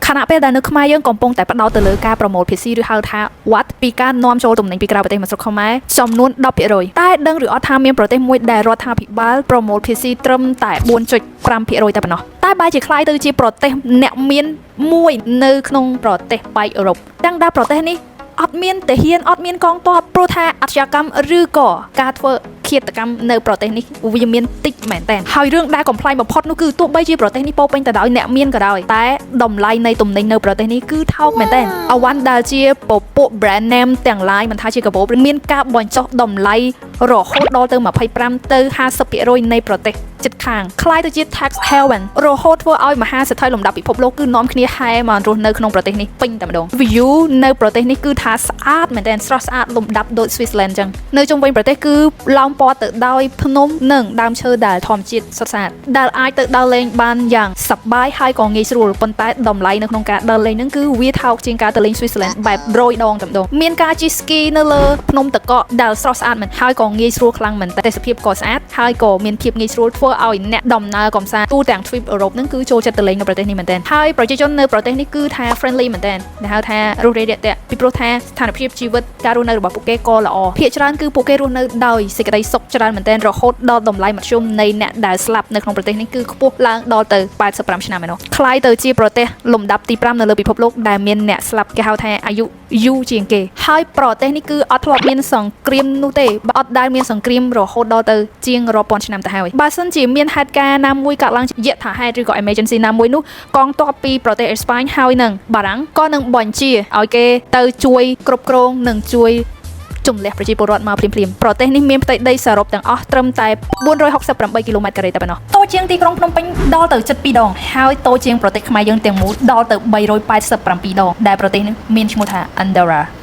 ខណៈពេលដែលនៅខ្មែរយើងកំពុងតែផ្ដោតទៅលើការប្រមូលភាស៊ីឬហៅថា VAT ពីការនាំចូលទំនិញពីក្រៅប្រទេសមកស្រុកខ្មែរចំនួន10%តែដឹងឬអត់ថាមានប្រទេសមួយដែលរដ្ឋាភិបាលប្រមូលភាស៊ីត្រឹមតែ4.5%តែប៉ុណ្ណោះតែបែរជាក្លាយទៅជាប្រទេសអ្នកមានមួយនៅក្នុងប្រទេសប៉ែកអឺរ៉ុបទាំងដែលប្រទេសនេះអត់មានទាហានអត់មានកងទ័ពព្រោះថាអធិកម្មឬក៏ការធ្វើឃាតកម្មនៅប្រទេសនេះវាមានតិចមែនតើហើយរឿងដែលកំប្លែងបំផុតនោះគឺទោះបីជាប្រទេសនេះពោរពេញទៅដោយអ្នកមានក៏ដោយតែតម្លៃនៃទំនិញនៅប្រទេសនេះគឺថោកមែនតើអវ៉ាន់ដែលជាពពួក brand name ទាំងឡាយមិនថាជាកាបូបមានការបញ្ចុះតម្លៃរហូតដល់ទៅ25ទៅ50%នៃប្រទេសជិតខាងក្លាយទៅជា tax haven រហូតធ្វើឲ្យមហាសេដ្ឋីលំដាប់ពិភពលោកគឺនាំគ្នាហែមករស់នៅក្នុងប្រទេសនេះពេញតែម្ដង view នៅប្រទេសនេះគឺថាស្អាតមែនទែនស្រស់ស្អាតលំដាប់ដូច Switzerland ចឹងនៅជុំវិញប្រទេសគឺឡោមព័ទ្ធទៅដោយភ្នំនិងដើមឈើដែលធម្មជាតិសុទ្ធសាធដែលអាចទៅដើរលេងបានយ៉ាងសប្បាយហើយក៏ងាយស្រួលប៉ុន្តែតម្លៃនៅក្នុងការដើរលេងហ្នឹងគឺវាថោកជាងការទៅលេង Switzerland បែប100ដងតែម្ដងមានការជិះ ski នៅលើភ្នំតកកដែលស្រស់ស្អាតមែនហើយក៏ងាយស្រួលខ្លាំងមែនតើទេសភាពក៏ស្អាតហើយក៏មានភាពងាយស្រួលធ្វើឲ្យអ្នកដំណើរកំសាន្តទូទាំងទ្វីបអឺរ៉ុបហ្នឹងគឺចូលចិត្តទៅលេងនៅប្រទេសនេះមែនទែនហើយប្រជាជននៅប្រទេសនេះគឺថា friendly មែនទែនដែលហៅថារស់រាយរាក់ទាក់ពីព្រោះថាស្ថានភាពជីវិតការរស់នៅរបស់ពួកគេក៏ល្អភាគច្រើនគឺពួកគេរស់នៅដោយសេចក្តីសុខច្រើនមែនទែនរហូតដល់តម្លៃមធ្យមនៃអ្នកដែលស្លាប់នៅក្នុងប្រទេសនេះគឺខ្ពស់ឡើងដល់ទៅ85ឆ្នាំឯណោះក្លាយទៅជាប្រទេសលំដាប់ទី5នៅលើពិភពលោកដែលមានអ្នកស្លាប់គេហៅថាអាយុយូរជាងគេហើយប្រទេសនេះគឺអត់ធ្លាប់មានសង្គ្រាមនោះទេបើអត់ដែលមានសង្គ្រាមរហូតដល់ទៅជាងរាប់ពាន់ឆ្នាំទៅហើយបើសិនជាមានហេតុការណ៍ណាមួយកើតឡើងយថាហេតុឬក៏ emergency ណាមួយនោះកងទ័ពពីប្រទេសអេស្ប៉ាញហើយនឹងបារាំងក៏នឹងបញ្ជាឲ្យគេទៅជួយគ្រប់គ្រងនិងជួយជំលះប្រជាពលរដ្ឋមកភ្លាមៗប្រទេសនេះមានផ្ទៃដីសរុបទាំងអស់ត្រឹមតែ468គីឡូម៉ែត្រការ៉េតែប៉ុណ្ណោះតូចជាងទីក្រុងភ្នំពេញដល់ទៅ72ដងហើយតូចជាងប្រទេសខ្មែរយើងទាំងមូលដល់ទៅ387ដងដែលប្រទេសនេះមានឈ្មោះថា Andorra។